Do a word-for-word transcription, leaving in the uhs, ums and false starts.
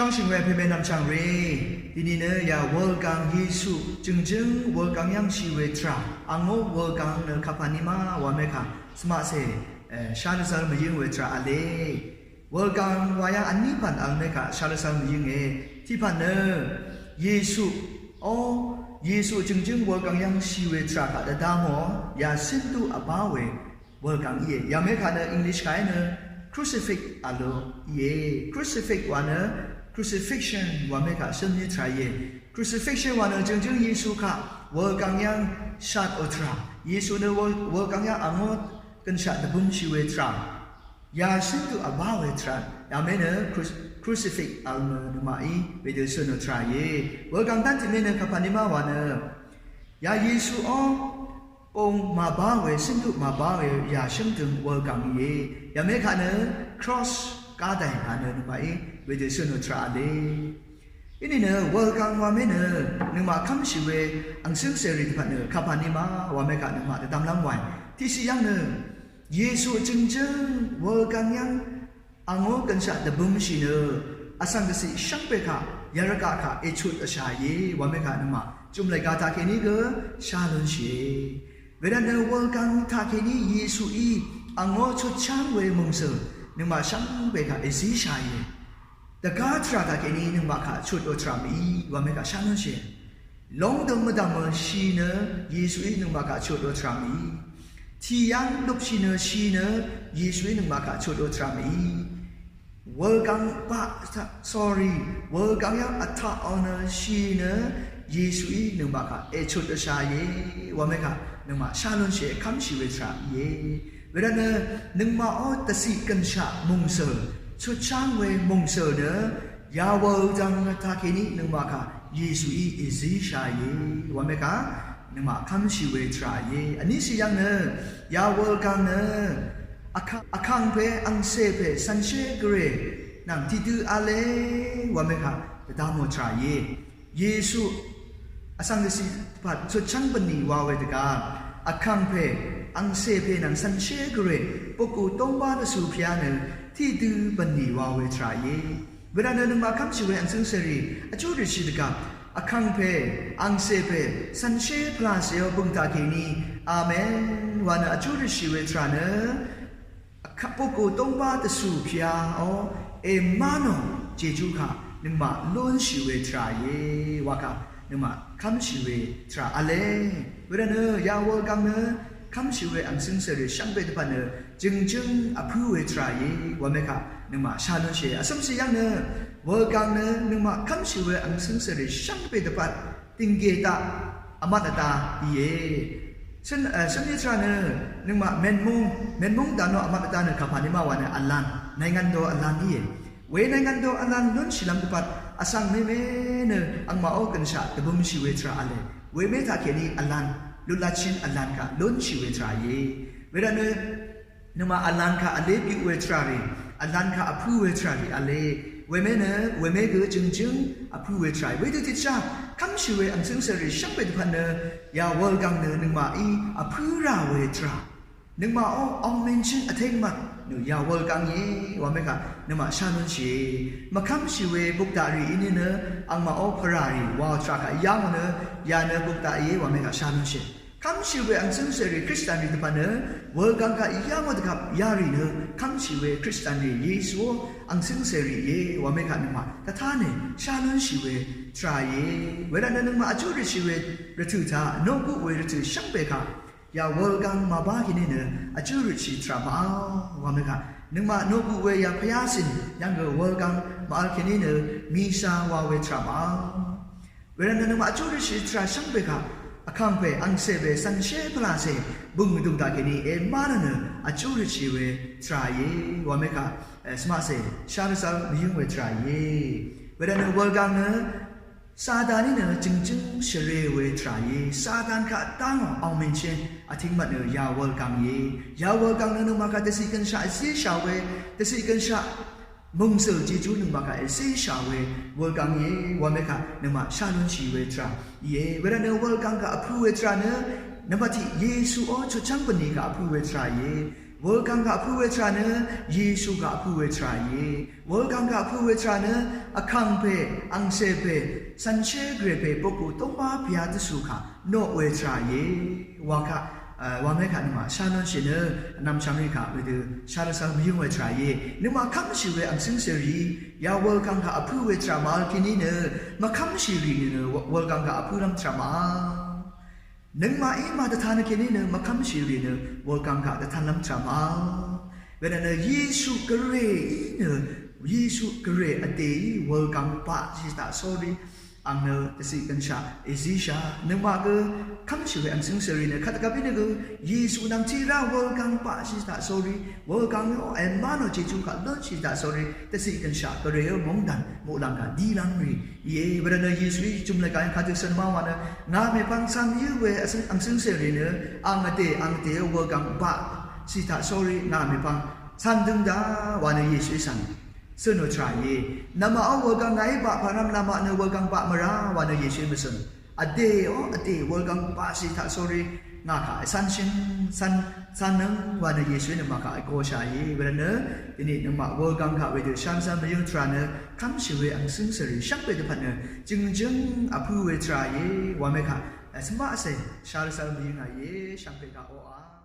Shvngshø̀ng we pèmè nvmchv̀ng rì, dìnìnø ya wulgvng Yesu jø̀ngjǿng wulgvng yv́ngshì we tvrà, angó wulgvng nø kapà nima wa mèkà, svmaqcè, e, shalvzvl mvyǿng we tvrà v̄le. Wulgvng wa yv́ng vní pv̀n vl mèkà shalvzvl mvyǿnge, tiqpv̀n nø Yesu, o, Yesu jø̀ngjǿng wulgvng yv́ngshì we tvrà kaq dvdvmò, ya cǿntuq vbá we wulgvng íe. Ya mèkà nø English kaq í nø crucifix vl lo íe. Crucifix wa nø crucifixion wa mèkà shǿn yí tvrà íe. Crucifixion wa nø jø̀ngjǿng Yesu kaq wulgvng yv́ng shatò tvrà. Yesu nø wul-, wulgvng yv́ng angó gønshaq dvbǿmshì we tvrà. Ya cǿntuq vbá we tvrà. Ya mè nø cru-, crucifix vl nø nøngmaqí wedø cǿnò tvrà íe. Wulgvng dv́n tiq mè nø kapà nima wa nø ya Yesu ó, pung màbá we, cǿntuq màbá we, ya shǿngdøng wulgvng íe. Ya mèkà nø cross gá dàì ngà nø nøngmaqí wedø cǿnò tvrà v̄le. Inìnø wulgvng wa mè nø nøngmaq kv́mshì we angcǿng cèrì dvpvt nø kapà nima wa mèkà nøngmaq dvdvmlv́m waì. Tiqshiq yv́ng nø Yesu jø̀ngjǿng wulgvng yv́ng angó gønshaq dvbǿmshì nø vsvng dvciq shvngbe kaq yarvgaq kaq èchut vshà íe wa mèkà nøngmaq jùmlè gà taqkèní gø shá lúnshìe. Wervtnø wulgvng taqkèní Yesuí angó chutcháng we mòngsø̀ nøngmaq shvngbe kaq èzíshà íe. Dvgá tvrà taqkèní nøngmaq kaq chutò tvrà mìí wa mèkà shá lúnshìe. Lóngdø̀ng mvdv̀mø shì nø Yesuí nøngmaq kaq chutò tvrà mìí. Tì yv́ng lupshì nø shì nø Yesuí nøngmaq kaq chutò tvrà mìí. Wulgvng baq, sorry, wulgvng yv́ng vtaqò nø shì nø Yesuí nøngmaq kaq èchut vshà íe wa mèkà nøngmaq shá lúnshìe, kv́mshì we tvrà íe. Wervtnø nøngmaq ó dvciq gønshaq mòngsø̀, chutcháng we mòngsø̀ nø ya wulgvng taqkèní nøngmaq kaq Yesuí èzíshà íe wa mèkà nøngmaq kv́mshì we tvrà íe. Vníshiq yv́ng nø ya wulgvng nø vkang, vkangpè angcèpè cv̀nshé gvray nvng tiqdø v̄le wa mèkà dvdvmò tvrà íe. Yesu vsvng dvciq dvpvt chutchv́ng bvnlì wa we dvgvp, vkangpè angcèpè nvng cv̀nshé gvray bukù dóngbá dvcù pvyá nø tiqdø bvnlì wa we tvrà íe. Wervtnø nøngmaq kv́mshì we angcǿng cèrì vjú røtshì dvgvp, vkangpè angcèpè cv̀nshé pvlacèò bø̀ng taqkèní amen wa nø vjú røtshì we tvrà nø Vkvp bukù dóngbá dvcù pvyá ó, èmá nò jejú kaq nøngmaq lúnshì we tvrà íe wa kaq nøngmaq kv́mshì we tvrà v̄le. Wervtnø ya wulgvng nø kv́mshì we angcǿng cèrì shvngbe dvpvt nø jø̀ngjǿng vpǿ we tvrà íe wa mèkà nøngmaq shá lúnshìe. Vcǿmshì yv́ng nø wulgvng nø nøngmaq kv́mshì we angcǿng cèrì shvngbe dvpvt dìnggè taq vmvt vda íe. Shøn, e, shøn í tvrà nø nøngmaq mènmúng, mènmúng dvnò vmvt vda nø kapà nima wa nø vlan, nàingàn do vlan íe. We nàingàn do vlan lúnshìlv́m dvpvt vsvng mèmè nø angmaq ó gønshaq dvbømshì we tvrà v̄le. Wemè taqkèní vlan, lutlatshín vlan kaq lúnshì we tvrà íe. Wervtnø nøngmaq vlan kaq vlé byuq we tvrà rì, vlan kaq vpǿ we tvrà rì v̄le. Wemè nø wemè gø jø̀ngjǿng vpǿ we tvrà rì. Wedø tiqjá kv́mshì we angcǿng cèrì shvngbe dvpvt nø ya wulgvng nø nøngmaqí vpǿ rà we tvrà. Nøngmaq ó ongmènshǿn vteng mvt nø ya wulgvng íe wa mèkà nøngmaq shá lúnshìe. Mvkv́mshì we bukdaq rì íní nø angmaq ó pvrà rì wa tvrà kaq yá ngò nø ya nø bukdaq íe wa mèkà shá lúnshìe. Kv́mshì we angcǿng cèrì Kristian rì dvpvt nø wulgvng kaq yá ngò dvgvp yarì nø kv́mshì we Kristian rì Yesuó angcǿng cèrì íe wa mèkà nøngmaq dvtá nø shá lúnshì we tvrà íe. Wervtnø nøngmaq vjú røtshì we rvtø̀ taq noqguq we rvtø̀ shvngbe kaq ya wulgvng màbá kèní nø vjú røtshì tvrà màvl wa mèkà nøngmaq noqguq we ya pvyá cìn yv́ng gø wulgvng màvl kèní nø mìsha wa we tvrà màvl. Wervtnø nøngmaq vjú røtshì tvrà shvngbe kaq vkangpè angcèpè cv̀nshé pvlacè bø̀ng vdùng taqkèní èmá nø nø vjú røtshì we tvrà íe wa mèkà, e, svmaqcè shá rvzv́l mvyǿng we tvrà íe. Wervtnø wulgvng nø Satan í nø jø̀ngjǿng shvrē we tvrà íe. Satan kaq dá ngò ongmènshǿn vteng mvt nø ya wulgvng íe. Ya wulgvng nø nøngmaq kaq dvciq gønshaq èzíshà we, dvciq gønshaq mòngsø̀ jejú nøngmaq kaq èzíshà we wulgvng íe wa mèkà nøngmaq shá lúnshì we tvrà íe. Wervtnø wulgvng kaq vpǿ we tvrà nø nvmbat tiq Yesuó chutchv́ng bvnlì kaq vpǿ we tvrà íe. Wulgv̀ng kaq vpǿ we tvrà nø Yesu kaq vpǿ we tvrà íe. Wulgv̀ng kaq vpǿ we tvrà nø vkàngpè, angcèpè, cv̀nshé grèpè, pvkù tóngmá pvyā dvsù kaq noq we tvrà íe. Wa kaq, e, wa mé kaq nøngmaq shá lúnshì nø vnvm shvmrì kaq wedø shá rvsvng mvyǿng we tvrà íe. Nøngmaq kv́mshì we angcǿng cèrì ya wulgv̀ng kaq vpǿ we tvrà màvl kèní nø mvkv́mshì rì nø wulgv̀ng kaq vpǿlv́m tvrà màvl. Nøngmaqí màdvtan kèní nø mvkv́mshì rì nø wulgv̀ng kaq dvtanlv́m tvrà màvl. Wervtnø Yesu gvrèí nø, Yesu gvrè vdèí wulgv̀ng baqshì taq sórí ang nø dvciq gønshaq èzíshà. Nøngmaq gø kv́mshì we angcǿng cèrì nø kvt gvp í nø gø Yesu nvng tiqrá wulgv̀ng baqshì taq sórí, wulgv̀ng yó èmá nò jejú kaq lúnshì taq sórí dvciq gønshaq gvrè yó mungdàn muqlàng kaq dílv́m rì íe. Wervtnø Yesuí jùmlvgà kadø søn má wa nø ngà mèpvng cv̀m yǿ we angcǿng cèrì nø ang vdè, ang vdè yó wulgv̀ng baqshì taq sórí ngà mèpvng cv̀m døng daq wa nø Yesuí cv̀m søn ò tvrà íe. Nvmaqó wulgv̀ng ngàí baq pàrvm nvmaq nø wulgv̀ng baq mvrá wa nø Yesuí mvsøn. Vdè ó vdè wulgv̀ng baqshì taq sórí ngà kaq ècv̄nshø̀ng cv̄n cv̄nnøng wa nø Yesuí nøngmaq kaq ègoshà íe. Wervtnø dvni nøngmaq wulgv̀ng kaq wedø shvngzv́m mvyǿng tvrà nø kv́mshì we angcǿng cèrì shvngpè dvpvt nø jø̀ngjǿng vpǿ we tvrà íe. Wa mé kaq ècv́m baqcè shá rvsvng mvyǿng ngà íe. Shvngpè kaq oqà